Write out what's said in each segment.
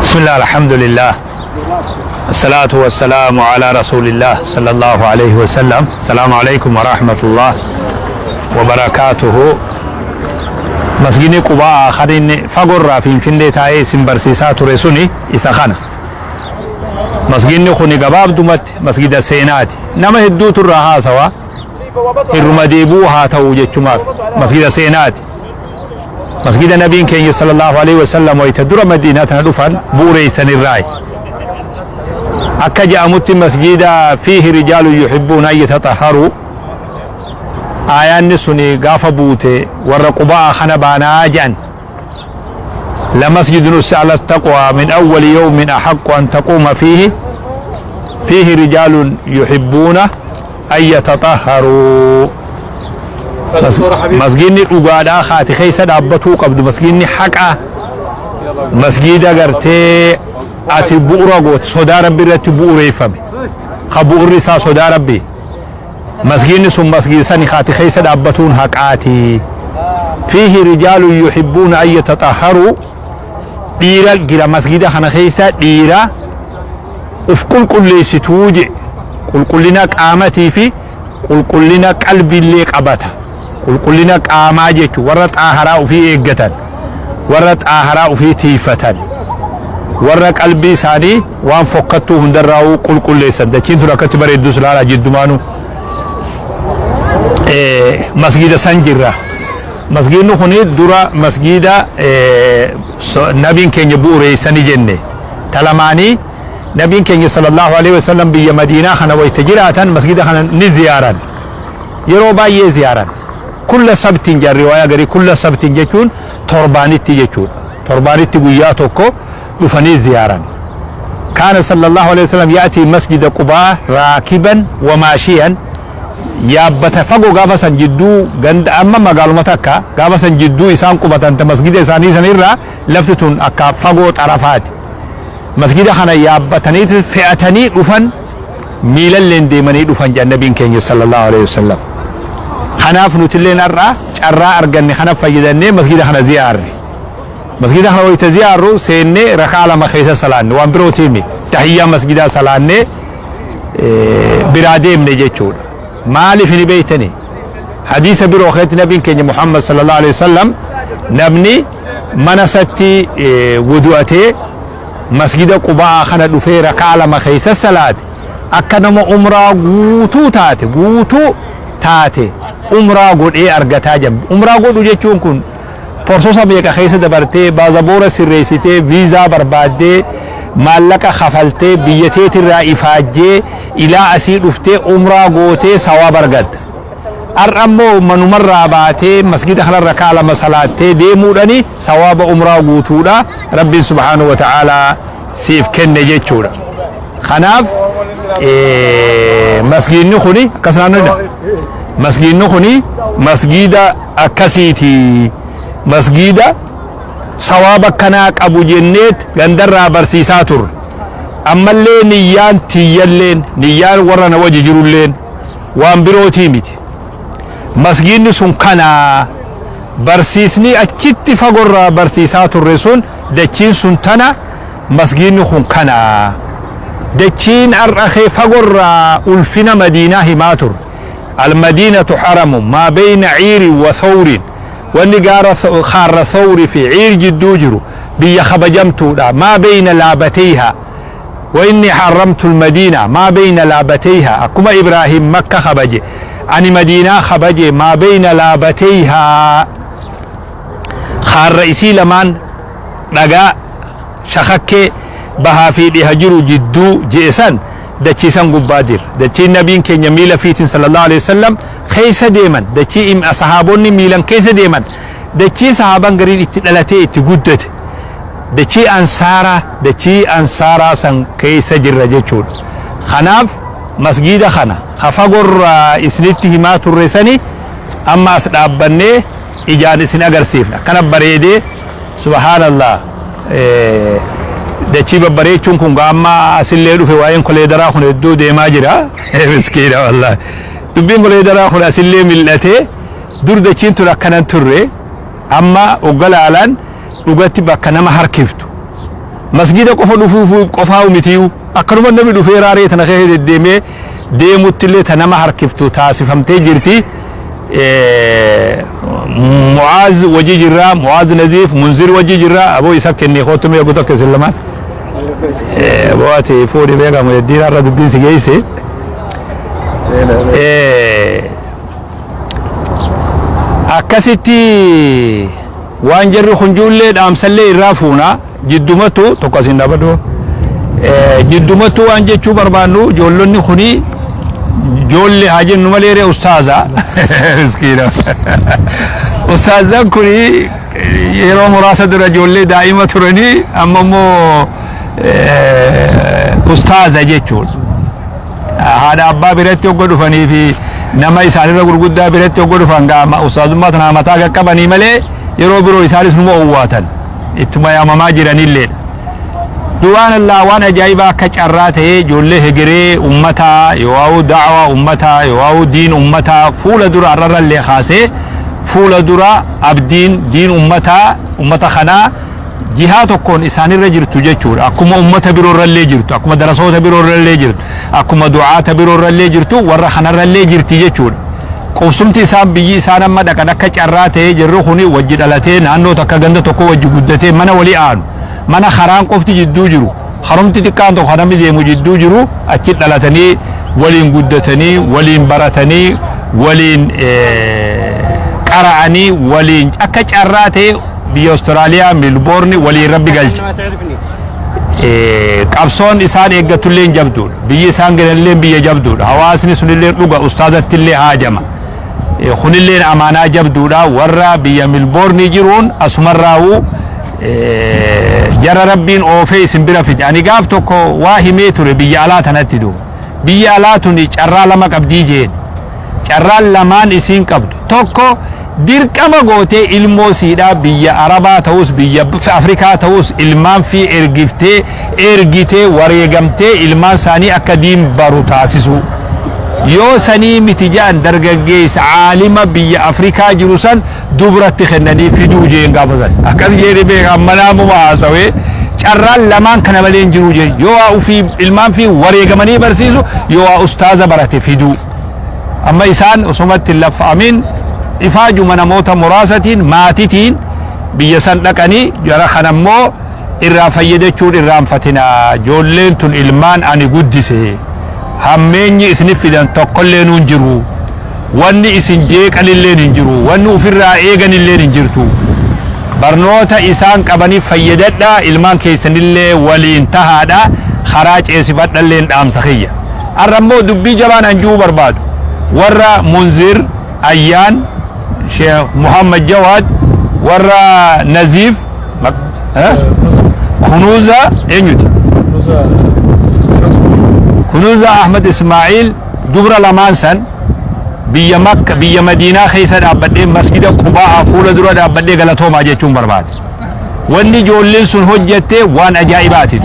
بسم الله، الحمد لله، الصلاة والسلام على رسول الله صلى الله عليه وسلم. السلام عليكم ورحمة الله وبركاته. Masjidni Qubaa kan inni fagoorraa Finfinnee taa'ee isin barsiisaa ture suni isa kana. Masjidni kuni gabaabdumatti masjida seenaati. Nama hedduutu irraa haasawa, irruma deebuu haa ta'u jechumaaf. Masjida seenaati, masjida nabiin keenya sallallahu alaihi wasallam wayita dura Madiinaa tana dhufan bu'uureessan irraayi. Akka je'amutti masjida فيه رجال يحبون أن يتطهروا, aayaanni suni gaafa buute warra Qubaa kana baanaa je'an. لمسجد أسس على التقوى من أول يوم أحق أن تقوم فيه، فيه رجال يحبون أن يتطهروا. Masjidni dhugaadhaa haati keessa dhaabbatuu qabdu, masjidni haqaa, masjida gartee ati bu'ura goote sodaa Rabbi irratti bu'ureeffame, ka bu'urri isaa sodaa Rabbi, masjidni sun masjida sani haati keessa dhaabbatuun haqaati. فيه رجال يحبون أن يتطهروا, dhiira jira masjida kana keessa, dhiira uf qulqulleessituu je. Qulqullina qaamatii fi qulqullina qalbiillee qabata. Qulqullina qaamaa jechuun warra xaaharaa ufii eeggatan, warra xaaharaa ufii tiifatan, warra qalbii isaanii waan fokkattuu hundarraa'uu qulqulleessan. Dachiin tun akkatti bareeddus laala. Jiddumaanu masjida san jirra. Masjidni kuni dura masjida nabiin keenya bu'uureessani jenne. Talamaanii nabiin keenya sallallahu alaihi wasallam biyya Madiinaa kana wayta jiraatan masjida kana ni ziyaaran, yeroo baay'ee ziyaaran. كل سبت jaan riwaayaa garii. كل سبت jechuun torbaanitti jechuudha. Torbaanitti guyyaa tokko dhufanii ziyaaran. كان صلى الله عليه وسلم يأتي مسجد قباء راكبا وماشيا. Yaabbata fagoo gaafa san jidduu ganda, amma magaaluma takka gaafa san jidduu isaan qubatan ta masgida isaanii sanirraa lafti tun akka fagoo xarafaati. Masgida kana yaabbatanii fe'atanii dhufan, miilalleen deemanii dhufan jedhan nabiin keenya sallallahu alaihi wasallam. Kanaaf nutilleen har'a carraa arganne kana fayyadannee masgida kana ziyaarre. Masgida kana wayita ziyaarru seennee rakaa lama keessa salaanne, waan birootiimi, tahiyyaa masgidaa salaannee biraa deemne jechuudha. Maaliif ni beeytani? Hadiisa biroo keessatti nabiin keenya Muhammad sallallahu alaihi wasallam namni mana isatti wudu'atee masgida Qubaa kana dhufee rakaa lama keessa salaate akka nama umraa guutuu taate, guutuu taate umraa godhee argataa jira. Umraa godhu jechuun kun process meeqa keessa dabartee, baazaboora sirreessitee, viizaa barbaaddee, maallaqa kafaltee, biyya teetirraa ifaajjee ilaa asii dhuftee umraa gootee sawaaba argatta. Har'a immoo manumarraa baatee masgida kanarra rakaa lama salaattee deemuudhani sawaaba umraa guutuudha Rabbiin subhaanahu wa ta'aalaa siif kenne jechuudha. Kanaaf masgiidni kuni akkas naannoo, masgiidni kuni masgiida akkasiiti. Masgiida sawaaba akkanaa qabu jenneet gandarraa barsiisaa turre. Ammallee niyyaan tiyyalleen, niyyaan warra na wajji jirulleen waan birootii miti. Masgiidni sun kana barsiisni achitti fagorraa barsiisaa turre sun, dachiin sun tana, masgiidni kun kana. Dachiin har'a kee fagorraa ulfina Madiinaa himaa turre. المدينة حرم ما بين عير وثور, wanni gaara kaarra Thawri fi Ciir jidduu jiru biyya kabajamtuudha. ما بين لابتيها, وإني حرمت المدينة ما بين لابتيها. Akkuma Ibraahim Makka kabaje, ani Madiinaa kabaje. ما بين لابتيها, kaarra isii lamaan dhagaa shakakkee bahaa fi dhiha jiru jidduu je'esan dachiisan gubbaa jira. Dachiin nabiin keenya miila fiitiin sallallahu alaihi wasallam keessa deeman, dachii sahaabonni miilan keessa deeman, dachii sahaaban gariin itti dhalatee itti guddate, dachii ansaaraa, dachii ansaaraa san keessa jirra jechuudha. Kanaaf masgiida kana ka fagorraa isinitti himaa turre sani amma as dhaabbannee ijaan isin agarsiifna. Akkana bareedee, subhaanallah. Dachii babbareechuun kun amma asillee dhufe. Waa'een koleedaraa kun hedduu deemaa jira. Miskiina wallahi, dubbiin koleedaraa kun asillee mil'atee. Dur dachiin tun akkanan turre. Amma ogga laalan dhugatti bakka nama harkiftu. Masgiida qofa dhufuuf qofaa mitiyu, akkanuma namni dhufee raaree tana keessa deddeemee deemuttillee ta nama harkiftu taasifamtee jirti. Mu'aaz wajji jirra, Mu'aaz Naziif, Munzir wajji jirra. Aboo isa kennee kootu mee tokko isin lamaan. Aboo ati fuudhi beekamu heddiin irra dubbiin si geesse. Akkasitti waan jarri kunjuullee dhaamsallee irraa fuuna. Jiddumatu tokko asiin dhaabadhu. Jiddumatu waan jechuu barbaannu, ijoollonni kuni ijoollee haa jennu malee ree ustaaza miskiina. Ustaazan kuni yeroo muraasa dura ijoollee daa'ima turanii, amma immoo ustaaza jechuudha. Haadha abbaa biratti hogga dhufanii fi nama isaanirra gurguddaa biratti hogga dhufan gaama ustaazummaa tanaa mataa qaqqabanii malee, yeroo biroo isaanis numa owwaatan ittuma yaamamaa jiranilleedha. Duwaan Allah, waan ajaa'ibaa akka carraa ta'ee ijoollee hegeree ummataa yoo'aa'u, da'awaa ummataa yoo'aa'u, diin ummataa fuula dura arrarrallee kaasee fuula dura abdiin diin ummataa ummata kanaa jihaa tokkoon isaanirra jirtu jechuudha. Akkuma ummata biroorrallee jirtu, akkuma darasoota biroorrallee jirtu, akkuma du'aata biroorrallee jirtu, warra kanarrallee jirti jechuudha. Qubsumti isaan biyyi isaan amma dhaqan akka carraa ta'ee jirru kuni wajji dhalatee, naannoo takka, ganda tokko wajji guddatee, mana walii aanu. Mana karaan qofti jidduu jiru. Harumti xiqqaan tokko kan namni deemu jidduu jiru achi dhalatanii, waliin guddatanii, waliin baratanii, waliin qara'anii, waliin akka carraa ta'ee biyya Awustiraaliyaa Milboorni waliin rabbi galche. Qabsoon isaan eeggatullee jabduudha. Biyyi isaan galanillee biyya jabduudha. Hawaasni sunillee dhuga ustaazattillee haajama. Kunillee amaanaa jabduudha. Warra biyya Milboorni jiruun asumarraa'uu jara rabbiin oofee isin bira fide. Ani gaaf tokko waa himee ture biyya alaa tanatti duuba. Biyya alaa tuni carraa lama qabdii jeen. Carraan lamaan isiin qabdu. Tokko, dirqama gootee ilmoo siidhaa biyya Arabaa ta'us, biyya Afrikaa ta'us, ilmaan fi ergiftee ergitee wareegamtee ilmaan isaanii akka diin baru taasisuu. Yoo sanii miti jedhan, dargaggeessa caalima biyya Afrikaa jiru san dubratti kennanii fiduu jeen gaafa san. Akkas jedhee beekan manaamuma haasawee, carraan lamaan kana malee hin jiru jeen. Yoo waa ofii ilmaan fi wareegamanii barsiisu, yoo waa ustaaza barate fiduu. Amma isaan osumatti hin laffa'amin ifaajuma namoota muraasatiin maatitiin biyya san dhaqanii, jara kana immoo irraa fayyadachuun irraanfatinaa. Ijoolleen tun ilmaan ani guddise, hammeenyi isinif fidan tokkollee nuun jiru, wanni isin jeeqanilleen hin jiru, wanni ofirraa eeganilleen hin jirtu. Barnoota isaan qabaniif fayyadadha, ilmaan keessanillee waliin tahaadha, karaa ceesifadhalleen dhaamsa kiyya. Har'a immoo dubbii jabaan anjuu barbaadu warra Munzir Ayyaan, Sheekh Muhammad Jawaad, warra Naziif, Kunuuza, eenyuti, Kunuuza Ahmad Ismaa'iil, dubra lamaan san biyya Makka, biyya Madiinaa keessa dhaabbadhee, masgida Qubaa fuula dura dhaabbadhee galatoomaa jechuun barbaade. Wanni ijoolleen sun hojjette waan ajaa'ibaati.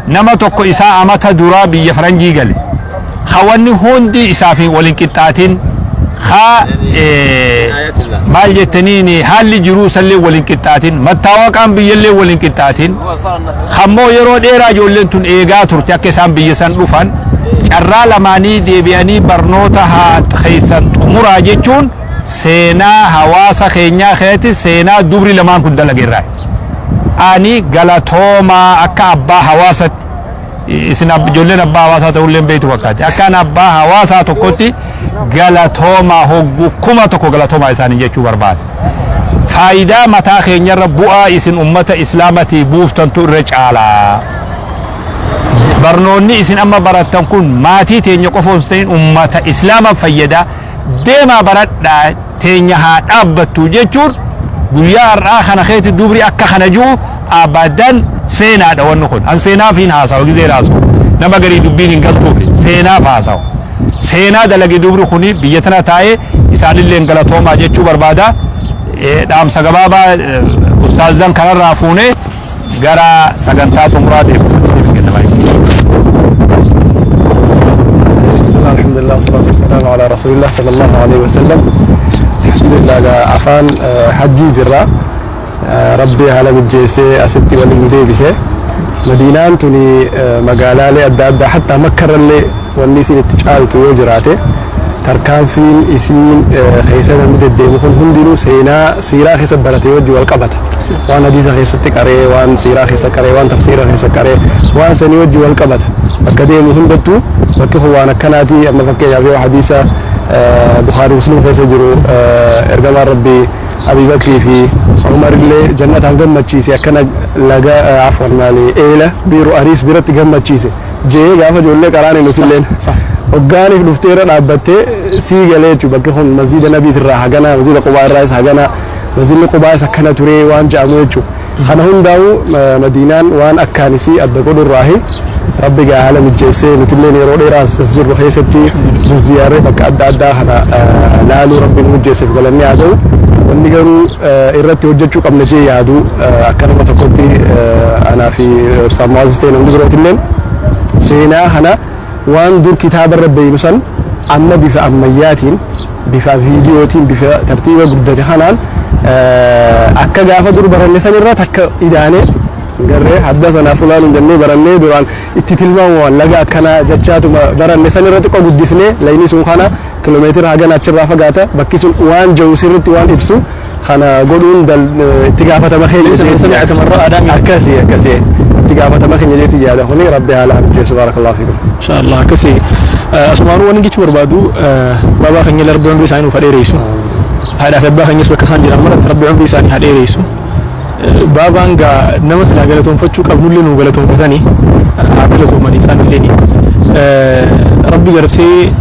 Nama tokko isaa amata duraa biyya faranjii gale. Ha wanni hundi isaaf waliin qixxaatin, ha maal jettaniin, haalli jiruu isallee waliin qixxaatin, mattaawaqaan biyyallee waliin qixxaatin, hammoo yeroo dheeraa ijoolleen tun eegaa turte akka isaan biyya san dhufan, carraa lamaanii deebi'anii barnoota haa keessan xumuraa jechuun seenaa hawaasa keenyaa keessatti seenaa dubri lamaan kun dalageerraa. Ani galatoomaa akka abbaa hawaasatti, isin ijoolleen abbaa hawaasaa ta'ullee beektu fakkaate, akka ani abbaa hawaasaa tokkotti galatoomaa, hoggu 1000 galatoomaa isaanii jechuu barbaada. Faayidaa mataa keenyarra bu'aa isin ummata islaamatii buuftantu irra caalaa. Barnoonni isin amma barattan kun maatii teenya qofa osoo ta'in ummata islaama fayyada. Deemaa baradhaa, teenya haa dhaabbattu jechuun guyyaa har'aa kana keetti dubri akka kana jiru abadan seenaadha wanni kun. An seenaaf hin haasawu, gizee haasawu. Nama garii dubbiin hin galtuufi seenaaf haasawu. Seenaa dalage dubri kuni biyya tana taa'ee, isaanillee galatoomaa jechuu barbaada. Dhaamsa gabaabaa ustaazan kanarraa fuunee gara sagantaa xumuraa deemu. بسم الله، الحمد لله، والصلاة والسلام على رسول الله صلى الله عليه وسلم. الحمد لله، afaan hajjii jirra. Rabbi haala mijjeessee asitti waliin deebise. Madiinaan tuni magaalaalee adda addaa hattaa Makkarrallee wanni isiin itti caaltu yoo jiraate, tarkaanfiin isiin keessa namni deddeemu kun hundinuu seenaa siiraa keessa barate wajji wal qabata. Waan hadiisa keessatti qaree, waan siiraa keessa qaree, waan tafsiira keessa qaree, waan sanii wajji wal qabata. Bakka deemu hundattuu bakki kun waan akkanaati. Amma fakkeenyaaf yoo hadiisa Bukhaarii Muslim keessa jiru, ergamaan Rabbii Abii Bakrii fi Umar illee jannataan gammachiise, akkana laga, afwan, maali, eela biiru Ariis biratti gammachiise jee, gaafa ijoollee qaraane nusilleen hoggaaniif dhuftee irra dhaabbattee sii galee jechuudha. Bakki kun masjiida Nabiitirraa hagana, masjiida Qubaa irraas hagana, masjiidni Qubaas akkana ture waan jedhamu jechuudha. Kana hundaa'u Madiinaan waan akkaanisii adda godhurraahi. Rabbi gaa haala mijjeessee nutilleen yeroo dheeraa as jirru keessatti zizziyaarree bakka adda addaa kana laaluu Rabbi nu mijjeesseef galanni haa ga'u. Wanni garuu irratti hojjechuu qabna jee yaadu, akka nama tokkotti anaa fi Ustaaz Mu'aazis ta'e namni birootilleen, seenaa kana waan dur kitaaba irra beeynu san amma bifa ammayyaatiin, bifa viidiyootiin, bifa tartiiba guddate kanaan akka gaafa dur baranne san irra takka idaanee garree hadda sanaaf ulaaluun jennee barannee duraan itti tilmaamu laga akkanaa jechaatuma baranne san irra xiqqoo guddisnee, layni sun kana kiloomeetira hagana achirraa fagaata, bakki sun waan jiru sirritti waan ibsu kana godhuun itti gaafatama keenya. Akkasii itti gaafatama keenya jeetti yaada. Kuni Rabbi haala mijeessu. Barakallahu fiikum. Inshallah, akkasii. Asumaanuu waan jechuu barbaadu, baabaa keenya Rabbi umrii isaanii nuuf haa dheeressu. Haadhaa fi abbaa keenyas bakka isaan jiran maratti Rabbi umrii isaanii haa dheeressu. Baabaan gaa nama silaa galatoonfachuu qabnullee nu galatoonfatanii, haa galatoomanii isaan illee. Rabbi gartee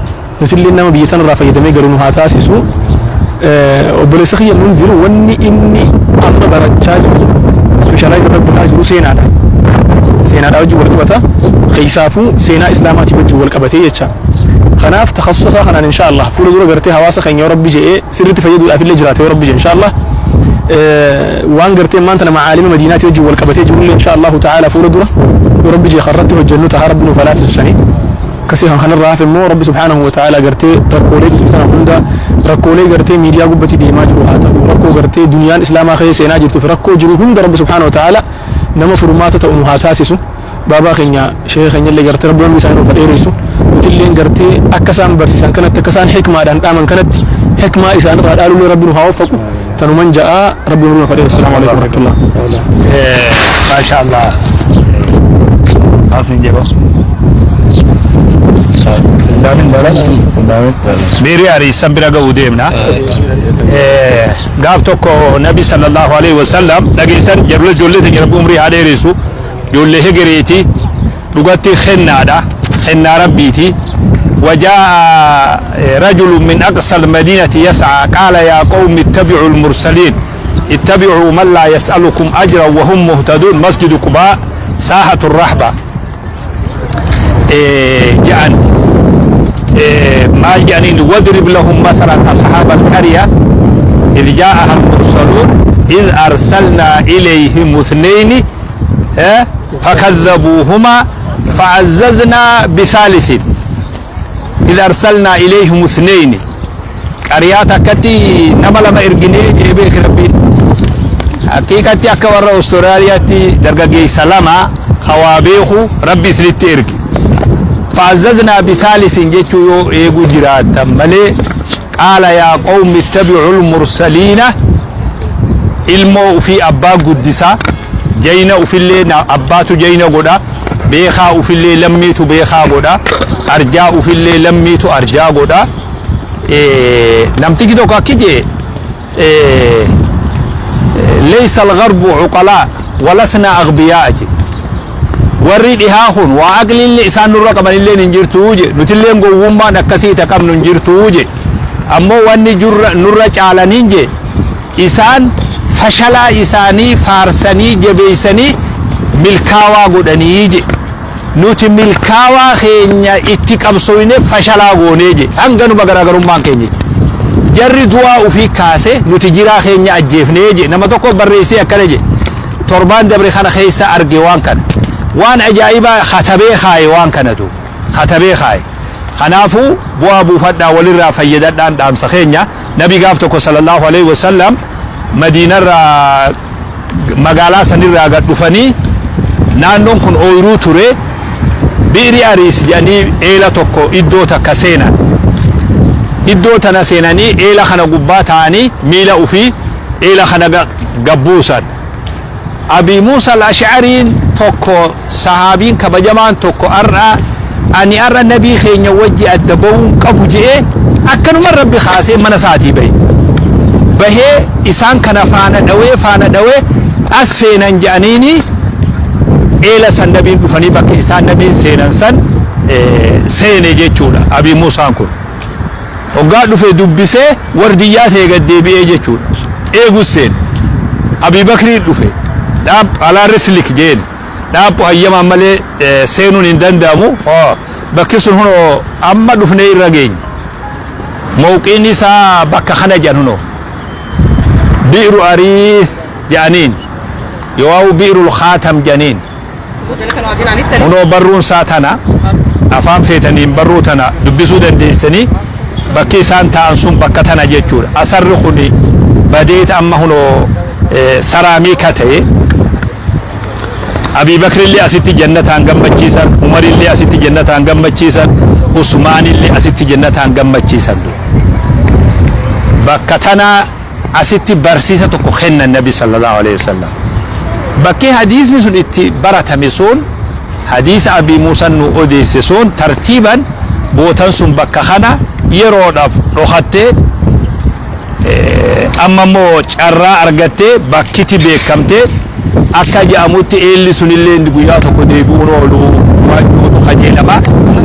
nutillee nama biyya tanarraa fayyadamee galu nu haa taasisu. Obboleessa kiyya nuun jiru, wanni inni amma barachaa jiru, specialize irra godhaa jiru, seenaadha. Seenaadhaa wajjin wal qabata. Keessaafuu seenaa Islaamaatii wajjin wal qabatee jecha. Kanaaf takhassusa isaa kanaan insha Allah fuula dura gartee hawaasa keenya yoo Rabbi jedhee sirriitti fayyaduudhaaf illee jiraate, yoo Rabbi jedhe, insha Allah waan gartee maanta nama caalima Madiinaatii wajjin wal qabatee jirullee insha Allahu ta'ala fuula dura yoo Rabbi jedhe karratti hojjennu tahaa, Rabbi nuuf halaafisu sanii. Akkasii kan kanarraa hafe immoo Rabbi subhaanahu wa ta'ala gartee rakkoolee dhuftu tana hunda, rakkoolee gartee miidiyaa gubbatti deemaa jiru haa ta'u, rakkoo gartee duniyaan Islaamaa keessa seenaa jirtuu fi rakkoo jiru hunda Rabbi subhaanahu wa ta'ala nama furmaata ta'u nu haa taasisu. Baabaa keenya, sheekha keenya illee gartee Rabbi umrii isaanii nuuf haa dheeressu. Nuti illee gartee akka isaan barsiisan kanatti, akka isaan hikmaadhaan dhaaman kanatti hikmaa isaan irraa dhaalullee Rabbi nu haa waffaqu. Tanuman ja'a, Rabbi umrii nuuf haa dheeressu. Salaamu alaikum warahmatullah. Maasha Allah. Asin jedhu. Biirii Ariisan bira ga'uu deemna. Gaaf tokko Nabi sallallahu alaihi wasallam dhageessan jarula ijoollee teenya Rabbi umrii haa dheeressu. Ijoollee hegereeti, dhugatti kennaadha. Kennaa Rabbiiti. وجاء رجل من أقصى المدينة يسعى قال يا قوم اتبعوا المرسلين اتبعوا من لا يسألكم أجرا وهم مهتدون. مسجد قباء، ساحة الرحبة. جاء ما يعني واضرب لهم مثلا أصحاب القرية إذ جاءها المرسلون إذ أرسلنا إليهم اثنين فكذبوهما فعززنا بثالث. إذ أرسلنا إليهم اثنين، قريات كتي نما لما إرجني جيبك ربي حقيقتي akka warra Austraaliyaatti dargaggeessa lama hawaa beeku Rabbi isinitti ergi. فعززنا بثالث jechuu yoo eegu jiraatan malee. قال يا قوم اتبعوا المرسلين. Ilmoo ufii abbaa guddisaa, jayna ufillee abbaatu jayna godha, beekaa ufillee lammiitu beekaa godha, arjaa ufillee lammiitu arjaa godha. Namtichi tokko akki jee: ليس الغرب عقلاء ولسنا أغبياء je. Warri dhihaa kun waa aqliillee isaan nurra qabanillee hin jirtuu je, nutillee gowwummaan akkasii ta qabnu hin jirtuu je. Ammoo wanni nurra caalaniin je, isaan fashalaa isaanii faarsanii jabeeysanii milkaawaa godhanii je, nuti milkaawaa keenya itti qabsoyne fashalaa goonee je. Hanganuma garaagarummaan keenya. Jarri du'aa ufii kaase, nuti jiraa keenya ajjeefnee je. Nama tokko barreessee akkana je, torbaan dabre kana keessa arge waan kana, waan ajaa'ibaa katabee kaaye, waan kanatu katabee kaaye. Kanaafuu bu'aa buufadhaa, walirraa fayyadadhaan dhaamsa keenya. Nabi gaaf tokko sallallahu alaihi wasallam Madiinarraa, magaalaa sanirraa gad dhufanii Naannoon kun ooyruu ture. Bi'ri Ariis jedhanii eela tokko iddoo takka seenan. Iddoo tana seenanii eela kana gubbaa taa'anii miila ufii eela kana gabbuusan. Abi Muusa al-Ash'ariin tokko, sahaabiin kabajamaan tokko, ar'a ani ar'a nabii keenya wajji adda ba'uun qabu je'ee akkanuma Rabbi kaasee mana isaatii bahe. Bahee isaan kana faana dhawee faana dhawee as seenan je'aniini eela san nabiin dhufanii bakka isaan nabiin seenan san seene jechuudha Abi Muusaan kun. Hoggaa dhufe dubbisee wardiyyaa ta'e gad deebi'ee jechuudha. Eegus seene. Abii Bakriin dhufe. Dhaab alaa rislik jeen. Dhaabbu hayyamaan malee seenuun hin danda'amu. Bakki sun hunoo amma dhufnee irra geenye. Mawqiin isaa bakka kana jedhan hunoo. Bi'ru Ariif jedhaniin. Yoo'aawu Bi'rul Khaatam jedhaniin. Kunoo barruun isaa tana. Afaan feetaniin barruu tana dubbisuu dandeessanii. Bakki isaan taa'an sun bakka tana jechuudha. Asarri kun badeet amma hunoo saraamiika ta'e. Abii Bakrillee asitti jannataan gammachiisan, Umarillee asitti jannataan gammachiisan, Usmaanillee asitti jannataan gammachiisan. Bakka tana asitti barsiisa tokko kennan Nabi sallallahu alaihi wasallam. Bakki hadiisni sun itti baratame sun, hadiisa Abii Muusan nu odeesse sun, tartiiban bootan sun bakka kana yeroodhaaf dhokattee, amma immoo carraa argattee bakkiti beekamtee, akka jedhamutti eelli sunillee guyyaa tokko deebi'uun oolu waajuutu kajeelama.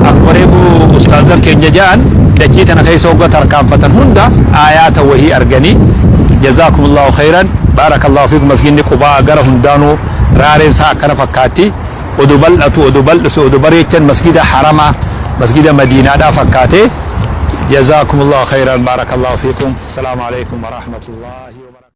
Akkuma reefu ustaazan keenya jedhan, dachii tana keessa hogga tarkaanfatan hunda aayaata wahii arganii. Jazaakumullahu khayran, baarakallahu fiikum. Masginni Qubaa gara hundaanuu raareen isaa akkana fakkaatti. Odu bal'atu, odu bal'isu, odu bareechan, masgida haramaa, masgida Madiinaadhaa fakkaate. Jazaakumullahu khayran, baarakallahu fiikum. Asalaamu alaikum warahmatullahi wabarakatuh.